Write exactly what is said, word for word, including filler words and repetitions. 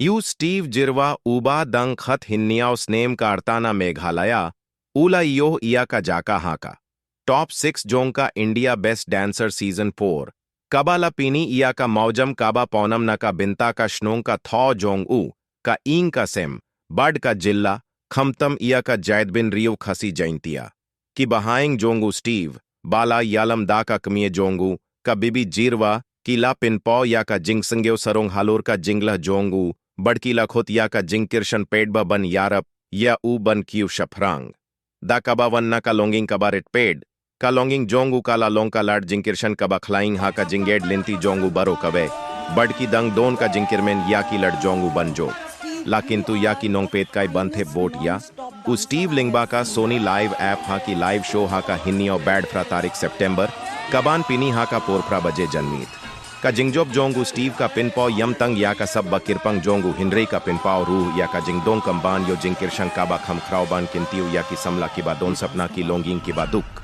U Steve Jirwa uba dang khat hynñiew snem ka rta na Meghalaya, u la ïoh ïa ka jaka ha ka top six jong ka India Best Dancer Season four, kaba la pyni ïa ka mawjam kaba pawnam na ka bynta ka shnong ka thaw jong u, ka ïing ka sem, bad ka jylla, khamtam ïa ka jaitbynriew Khasi Jaintia. Ki bahaïing jong u Steve, ba la ïalam da ka kmie jong u, ka Bibi Jirwa, ki la pynpaw ïa ka jingsngew sarong halor ka jinglah jong u, bad ki la khot ïa ka jingkyrshan peit ba ban ïarap ïa u ban kiew shaphrang. Da kaba wan na ka longïing kaba rit peit, ka longïing jong u ka la long ka lad jingkyrshan kaba khlaiñ ha ka jingïaid lynti jong u baroh kawei, bad ki dang don ka jingkyrmen ïa ki lad jong u ban jop. La kyntu ïa ki nongpeitkai ban thep vote ïa u Steve lyngba ka Sony Live app ha ki live show ha ka hynñiew bad phra tarik September, kaban pyni ha ka por phra baje janmiet. Ka jingjop jong u Steve ka pynpaw ïam tang ïa ka sap ba kyrpang jong u, hynrei ka pynpaw ruh ïa ka jingdonkam ban ïoh jingkyrshan kaba kham khraw ban kyntiew ïa ki samla kiba don sap na ki longïing kiba duk.